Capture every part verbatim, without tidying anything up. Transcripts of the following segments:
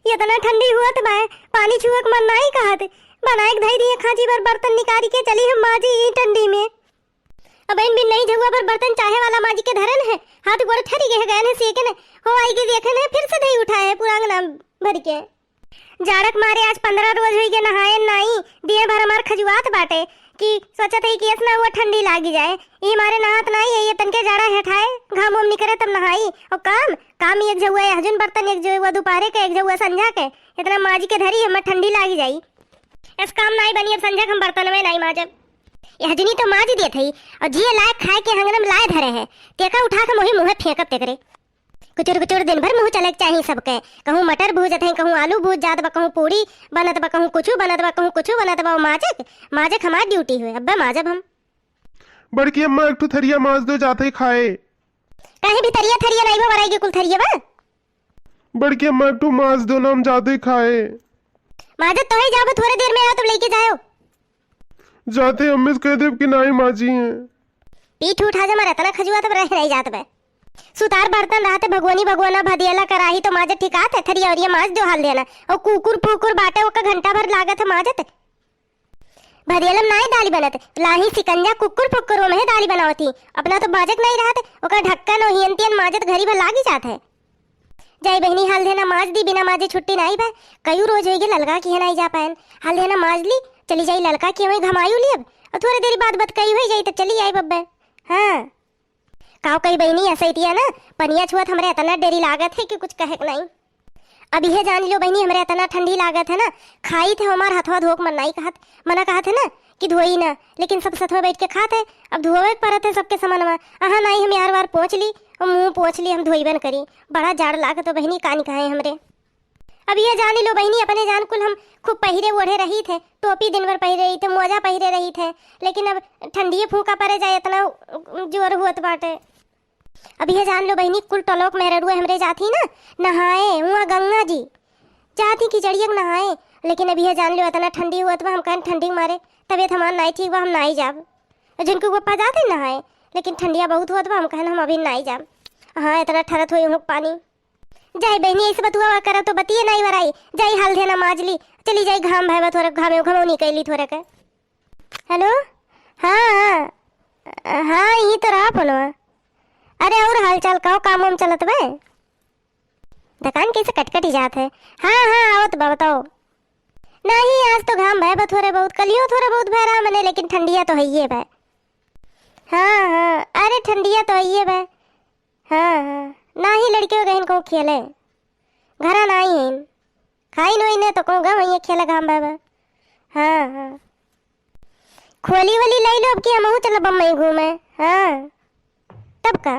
केतना ठंडी हुअत बा, पानी छुअक मन नाई कहत। बनाए के धई दिए खांची भर बर्तन निकारी के चली हम माजी ई ठंडी में। अब इन बिन नहीं झउआ भर बर्तन चाहे वाला माजी के धरन है, हाथ गोड़ ठरी गए गए हैं सेकन, हो आई के देखन है फिर से धई उठाए है पूरा अंगना भर के। जाड़क मारे आज पन्द्रह रोज होई गए नहाए नाई, दिए भर हमार खजुआत बाटे कि सोचत है कि ऐसना हुआ ठंडी लागी जाए, ई मारे नहात नाई है, ये तनके जाड़ा हेठाए, घाम उम निकरे तब नहाई। और काम, काम एक झउआ है हजुन बर्तन, एक झउआ दोपहरे के, एक झउआ संझा के, इतना माजी के धरी हमें ठंडी लागी जाई। ऐस काम नाई बनी, अब संझा के हम बर्तन में नाई माजब। ये हजुनी तो माजी देत है, और जिए लायक खाए के हंगनम लाए धरे है, तेका उठा के मोही मुँहे फेंकब तेकरे। कुचुर कुचुर दिन भर मुँह चले के चाही सबके। कहूँ मटर भूजत है, कहूँ आलू भूज जात बा, कहूँ पूरी बनत बा, कहूँ कुछु बनत बा, कहूँ कुछु बनत बा। माजक, माजक हमार ड्यूटी हुए, अब्बे माजब हम। बड़की अम्मा, एक ठो थरिया माज दो, जाते ही खाए। काहे भी थरिया, थरिया नहीं बा, वराई के कुल थरिया बा। बड़की अम्मा, एक ठो माज दो ना, हम जाते ही खाए। माजत तो है, जाओ, थोड़े देर में आओ, तुम लेके जाओ। जाते अम्मी से कह देब कि नाई माजी हैं। पीठ उठा जा, मारे इतना खजुआ तब रह नहीं जात बे। सुतार बर्तन रहते, भगवानी भगवाना, भदियला कराही तो माजत ठिकात है, थरिया उरिया माज दो हाल देना। और कुकुर फुकुर बाटे, ओका घंटा भर लागत है माजत। भदियलम नाई दाली बनत, लाही सिकंजा कुकुर फुकुर में दाली बनावती। अपना तो माजक नहीं रहत, ओका ढक्कन और हियन तियन माजत घरी भर लागी जात है। जाई बहिनी, हाल देना माज दी, बिना माजे छुट्टी नाई बा। कई रोज होई गे ललका किहे नाई जा पाएन। हाल देना माज ली, चली जाई ललका किहे वहीं घमायु ली अब। और थोड़े देरी बाद बतकई होई जाई तब चली आई बब्बे। हाँ। काव कही बहिनी, ऐसे ही ना, पनिया छुअत हमरे इतना डेरी लागत है कि कुछ कहे के नाई। अब यह जान लो बहिनी, हमरे इतना ठंडी लागत है ना, खाई थे हमार हथवा धोक मन नाई कहत, मना कहत है ना कि धोई ना, लेकिन सब सथवा बैठ के खात है। अब धोवे के परत है सबके समनवा। अहाँ नाई हम यार वार पोंछ ली, और मुँह पोंछ ली, हम धोईबन करी। बड़ा जाड़ लागत हो बहिनी, का निकाहे हमरे। अब ये जानी लो बहिनी, अपने जान कुल हम खूब पहिरे ओढ़े रही थे, टोपी दिन भर पहिरे रही थे, मोजा पहिरे रही थे, लेकिन अब ठंडिये फूंका परे जाए, इतना जोर हुअत बाटे। अब ये जान लो बहिनी, कुल टलोक मेहररुआ हमरे जाती ना नहाए, हुआ गंगा जी जाती कि जड़ियक नहाए, लेकिन अब ये जान लो इतना ठंडी हुअत बा, हम कहन ठंडी के मारे तबियत हमार नाई ठीक बा, हम नाई जाब। जिनके पप्पा जाते नहाए, लेकिन ठंडिया बहुत हुअत बा, हम कहन हम अभी नाई जाब। हाँ, इतना ठरत हुई हूँ पानी। जाई बहिनी, ऐसे बतुआ करब तो बतिये नाई वराई। जाई हाल देना माजली, चली जाई घाम भाई बा थोड़ा, घामे घमौनी कैली थोड़ा के। हेलो, हाँ, हाँ, हाँ, यही तो रहा फोनवा। अरे और हाल चाल का, काम वाम चलत बे? दुकान कैसे कट कट ही जात है। हाँ, हाँ, आवत बा, बताओ। नहीं, आज तो घाम भय बा थोड़े बहुत, कलियो थोड़े बहुत भय रहा मने, लेकिन ठंडिया तो हइये बा। हाँ, हाँ, अरे ठंडिया तो हइये बा। हाँ, हाँ। नाही लड़कियों गहिन को खेले। घरा नाही है। खाई नोई ने तो कहूँ गम ये खेले घाम बाबा। हाँ, हाँ। खोली वोली लाई लो अब की हमहू चलब बम्बई घूमे। हाँ। तब का?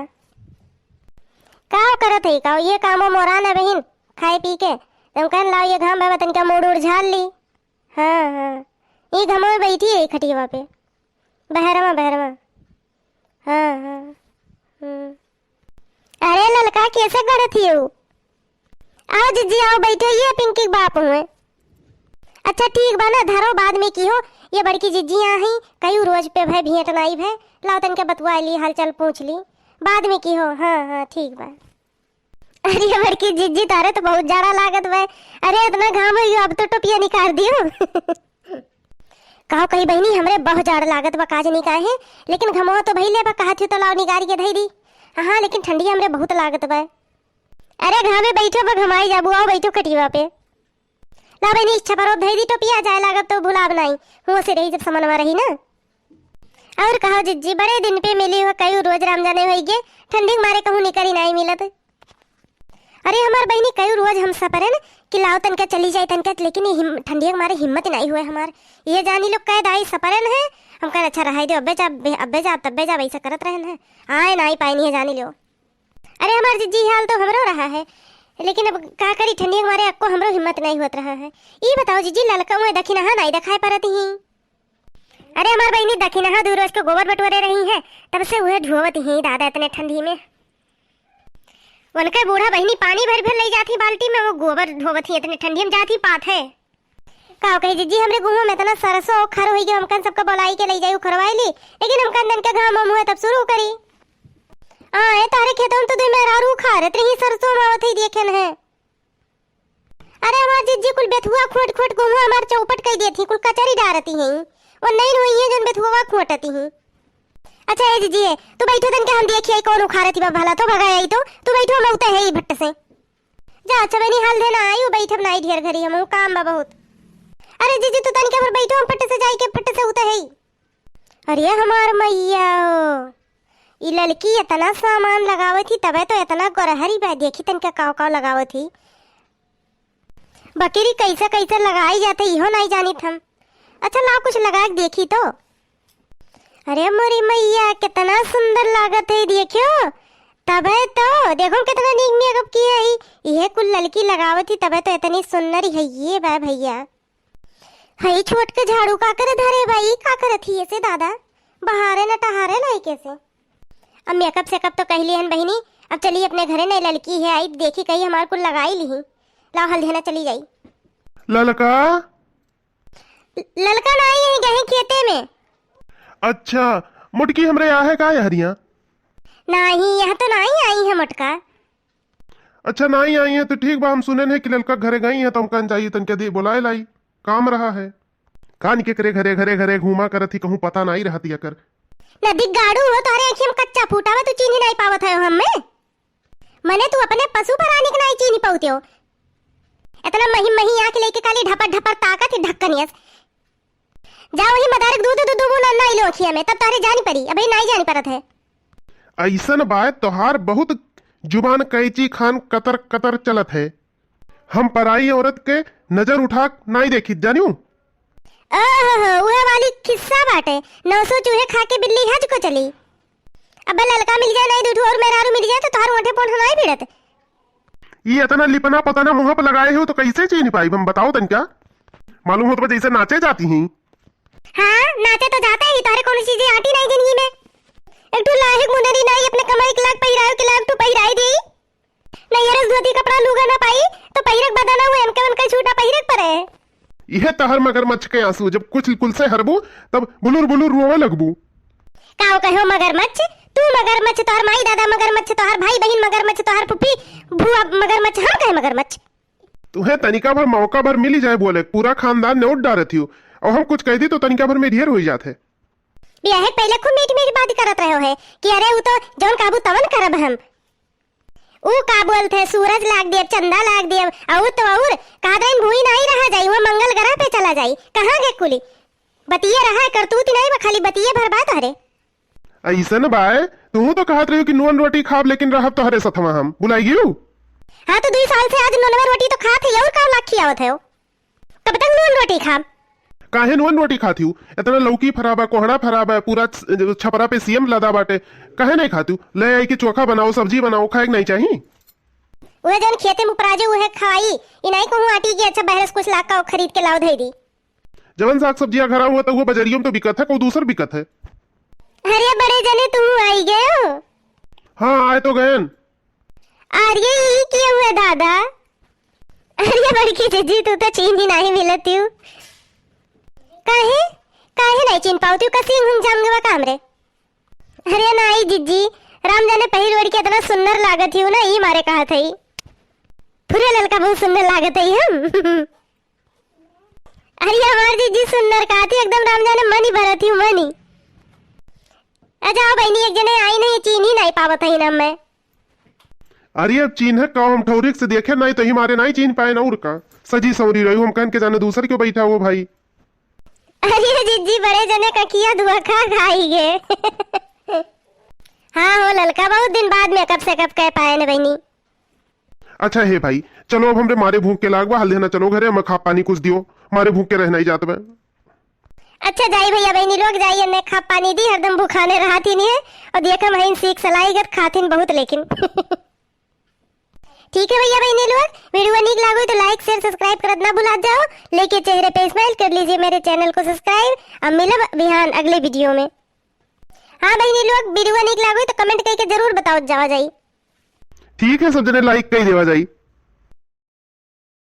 का करत है का? ये कामो मोरान है बहिन, खाए पी के। तुम कहन लाओ ये घाम बाबा तनिका मूड़ उड़ झाल ली। हाँ, हाँ। ई घमवा में बैठी है खटियावा पे। बहरवा, बहरवा। हाँ, हाँ। हम्म। अरे ललका, कैसे करत हियो? आओ जिज्जी, आओ, बैठो, ये पिंकी के बाप हुए। अच्छा, ठीक बा ना, धरो, बाद में की हो, ये बड़की जिज्जी यहाँ ही, कई रोज पे भय भेंट नाई भय, लाओ तनके बतुआ ली, हाल चाल पूछ ली, बाद में की हो। हाँ, हाँ, ठीक बा। अरे हमर की जिज्जी, तारे तो बहुत जाड़ा लागत बा। अरे इतना घाम हो गयो, अब तो टोपिया निकाल दियो। कहो कही बहिनी, हमरे बहुत जाड़ लागत बा, काज नहीं काहे, लेकिन घमवा तो भइले बा, कहा थी तो लाओ निगारी के धई दी। हाँ, लेकिन ठंडी हमरे बहुत लागत बा। अरे घामे बैठो बा, घमाई जाबू, आओ बैठो खटिया पे। ला बहिनी, इच्छा परो धई दी टोपिया, जाए लागत तो भुलाब नाई, हुआ से रही जब समनवा रही ना। और कहो जिज्जी, बड़े दिन पे मिली हो, कई रोज राम जाने होई गे, ठंडी के मारे कहूँ निकरी नाई मिलत। अरे हमार बहिनी, कई रोज हम सपरेन कि लाओ तनका चली जाए तनका, लेकिन ये हिम-, ठंडिया के मारे हिम्मत नाई हुए हमार। ये जानी लोग कह दाई सपरेन है, हम कहन अच्छा रहाई दे, अब्बे जाब, अब्बे जाब, तब्बे जाब, ऐसा करत रहन है, आए नाई पाए नहीं है जानी लो। अरे हमार जिज्जी, हाल तो हमरो रहा है, लेकिन अब का करी, ठंडिया के मारे अक्को हमरो हिम्मत नाई होत रहा है। ई बताओ जिज्जी, ललका मुँह दखिनहा नाई देखाए परत ही? अरे हमार बहिनी दखिनहा दू रोज के गोबर बटोरे रही है, तब से उहे ढोवत ही दादा इतने ठंडी में। उनके बूढ़ा बहिनी पानी भर भर ले जाती बाल्टी में, वो गोबर ढोवत ही इतने ठंडी में जाती पात है। का कही जिज्जी, हमरे गुहुआ में इतना सरसों और खर होई गयो, हमकन सबका बोलाई के ले जाई उखरवाई ली, लेकिन हमकन दन के घाम वाम हुए तब शुरू करी। आ, ए तारे खेतों में तो दुई मेहरारू खा रहे, इतनी ही सरसों मावत ही देखे न है। अरे हमार जिज्जी कुल बेथुआ खोट खोट के हुआँ हमार चौपट कइ देत ही, कुल कचरी डारती ही। वो नहीं हुई है जौन बेथुआ खोटती ही। अच्छा ए जिज्जी, तू बैठो तनिका, हम देखिए कौन उखाड़त ही बा भला, तो भगा आई तो, तू बैठो, हम उते है ही भट्ट से। जा अच्छा बहिनी, हाल देना आई, बैठब नाई ढेर घरी, हम काम बा बहुत। अरे जिज्जी तू तनिका भर बैठो, हम फट से जाई के फट से उते है ही। अरे हमार मैया हो, ई ललकी इतना सामान लगावत ही, तबे तो इतना गोरहरी बा, देखी तनिका काव काव लगावत ही। बकिरी कैसे कैसे लगाई जात है, इहो नाई जानित हम। अच्छा लाओ कुछ लगा के देखी तो। अरे मोरी मैया, कितना सुंदर लागत है, देखियो। तबे तो, देखो कितना नीक मेकअप किया है। इहे कुल ललकी लगावत ही, तबे तो इतनी सुंदर है ये बा भैया। हई छोट के झाड़ू का करे धरे बा, ई का करत ही ऐसे दादा? बहारे न टहारे लाई कैसे? अब मेकअप सेकअप तो कह लिए हन बहिनी, अब चली अपने घरे, नहीं ललकी है आई, देखी कहीं हमार कुल लगाई ली। लाओ हल्दी ना चली जाई। ललका? ललका ना आई, यहीं गए खेते में। अच्छा, मोटकी हमरे यहाँ है का यहरिया? नहीं, यहाँ तो नहीं आई है मोटका। अच्छा, नाई आई है तो ठीक बा, हम सुनेन है कि ललका घरे गई है, तो हम कहन जाइए तनके दी बोलाए लाई, काम रहा है। कान के करे घरे घरे घरे घूमा करत ही, कहूँ पता नाई रहत ही एकर। नदी गाड़ू हो, तोहरे आँखी में कच्चा फूटा बा, तू चीन्ही नाई पावत है हमें। मने तू अपने पशु प्राणी के नाई चीन्ही पावते हो। इतना मही मही आँख लेके खाली ढपर ढपर ताकत ही ढक्कनियस। जा वही मदारक दूध दूध दूबू ना नाई लो अखिया में, तब तोहरे जानी पड़ी, अबे नाई जानी पड़त है। ऐसन बात तोहार बहुत जुबान कैंची खान कतर कतर चलत है। हम पराई औरत के नजर उठा नाई देखित जानियो। ओहो, उहे वाली खिस्सा बाटे, नौ सौ चूहे खा के बिल्ली हज को चली। अब ललका मिल जाए नाई, दू ठो और मेहरारू मिल जाए तो तोहार ओंठे पोंठ नाई भिड़त। ई इतना लिपना पतना मुँह पे लगाए हो तो कैसे चीन्ही पाई हम, बताओ तनिका। मालूम होत बा जैसे नाचे जाती ही। हाँ, नाचे तो जाते ही, तोहरे कौनो चीजें आटी नाई जिंदगी में। एक ठो लाहिक मुंदरी नाई अपने कमर एक लाख पहिरायो के लाख ठो पहिराई दी। नैहरस धोती कपड़ा लूगा ना पाई, तो पहिरक बदना हुए, हमके उनके झूठा पहिरक पड़े। इहे तहर मगरमच्छ के आंसू, जब कुछ कुल से हरबू, तब बुलुर बुलुर रोवे लगबू। काओ कहो मगरमच्छ, तू मगरमच्छ, तोहर माई दादा मगरमच्छ, तोहर भाई बहिन मगरमच्छ, तोहर फुफी भुआ मगरमच्छ, हम कहे मगरमच्छ। तुहे तनिका भर मौका भर मिली जाए बोले, पूरा खानदान नेउट डारत हियो, और हम कुछ कह दी तो तनिका भर में ढेर होई जात है। बियाहे के पहिले खूब मीठ मीठ बात करत रहो है कि अरे उ तो जौन कहबू तवन करब हम। उ का बोलत है, सूरज लाग देब, चंदा लाग देब, और तो और कहत रहिन भूई नाई रहा जाई, वो मंगल ग्रह पे चला जाई। कहाँ गे कुली? बतिये रहा है, करतूत ही नाई बा, खाली बतिये भर बात हरे। ऐसन बाय, तू तो कहत रही कि नून रोटी खाब लेकिन रहब तोहरे सथवा हम, भुलाई गयू? हाँ तो दुई साल से आज नूनवा रोटी तो खात है और का लाग खियावत है? कब तक नून रोटी खाब? काहे नून रोटी खात हिउ? इतना लौकी फरा बा, कोहड़ा फरा बा, पूरा छ-, छपरा पे सीएम लदा बाटे, काहे नहीं खात हिउ? ले आई के चोखा बनाओ, सब्जी बनाओ, खाए के नहीं चाही? उहे जौन खेते में उपराजे उहे खाई, ई नहीं कहूँ आटी की अच्छा बहरस कुछ लाग का खरीद के लाओ धई दी। जवन साग सब्जिया घरा हुआ तो वो बजरियों में तो बिकत है, कोई दूसर बिकत है। अरे बड़े जने तू आई गयो। हाँ आए तो गयन। अरे ई के हुए दादा? अरे बड़की जिज्जी तू तो चीन्ही नहीं मिलत हिउ। काहे? काहे नहीं चीन्ह पावत हिउ? कसी घूम जाम गवा काम रे। अरे नाई जिज्जी, राम जाने पहिर ओढ़ के इतना सुंदर लागत हिउ ना, ई मारे कहत हई। फुरे ललका बहुत सुंदर लागत हई हम। अरे हमार जिज्जी सुंदर कहत हिउ, एकदम राम जाने मनी भरत हिउ मनी। अच्छा आओ बहिनी, एक जने आई नहीं, चीन्ही नहीं पावत हई ना मैं। अरे अब चीन्ह का हम ठौरिक से देखे नहीं तो ही मारे नहीं चीन्ह पाए ना, और का सजी संवरी रही हम कहन के जाने दूसर क्यों बैठा हो भाई। अरे जिज्जी बड़े जने ककिया धोखा खाई गे। हाँ हो ललका, बहुत दिन बाद मेकअप सेकअप कह पाए न बहिनी। अच्छा हे भाई, चलो अब हमरे मारे भूख के लाग बा, हल्दे ना चलो घरे, हमें खा पानी कुछ दियो, मारे भूख के रहना ही जात बा। अच्छा जाई भैया बहिनी लोग, जाई एने खा पानी दी, हरदम भूखाने रहत ही नहीं है। और देख हम हईन सीख सलाई गत खातिन बहुत लेकिन। ठीक है भैया बहिनी लोग, वीडियो नीक लागो तो like share subscribe करत ना भुला जाओ। लेके चेहरे पे smile कर लीजिए मेरे channel को subscribe। अब मिलब बिहान अगले वीडियो में। हाँ बहिनी लोग, वीडियो नीक लागो तो comment करके जरूर बताओ जावा जाई। ठीक है सब जने like कर देवा जाई।